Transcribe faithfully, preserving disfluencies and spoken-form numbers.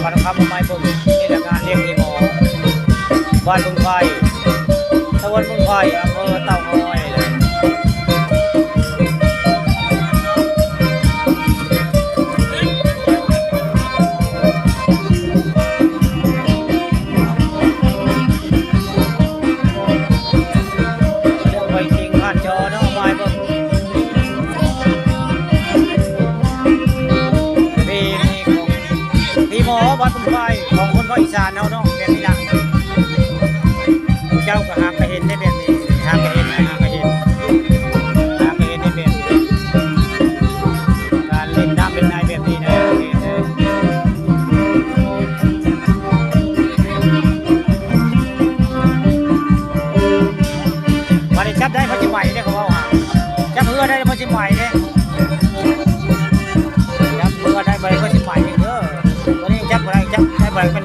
บ้านคำไม้เบิ่ง นี่แหละงานเลี้ยงพี่หมอ บ้านบึงไฟ ตำบลบึงไฟ อำเภอเต่างอยเลย เรื่องไปจริงผ่านจอเนาะ ไม้เบิ่ง พี่ พี่หมอวัดบุญไฟ ของคนภาคอีสานเฮาเนาะ แบบนี้ล่ะ เจ้าก็หากะเห็นได้แบบนี้ หากะเห็น หากะเห็น หากะเห็นได้แบบนี้ การเล่นน้ำเล่นในแบบนี้นะ บัดนี้จับได้เพิ่นสิไหวเด้ เขาเว้าหา จับเฮือได้เพิ่นสิไหวเด้ จับเฮือได้บัดนี้เพิ่นสิไหวเด้อ บัดนี้จับบ่ได้ จับได้บ่ได้ มัน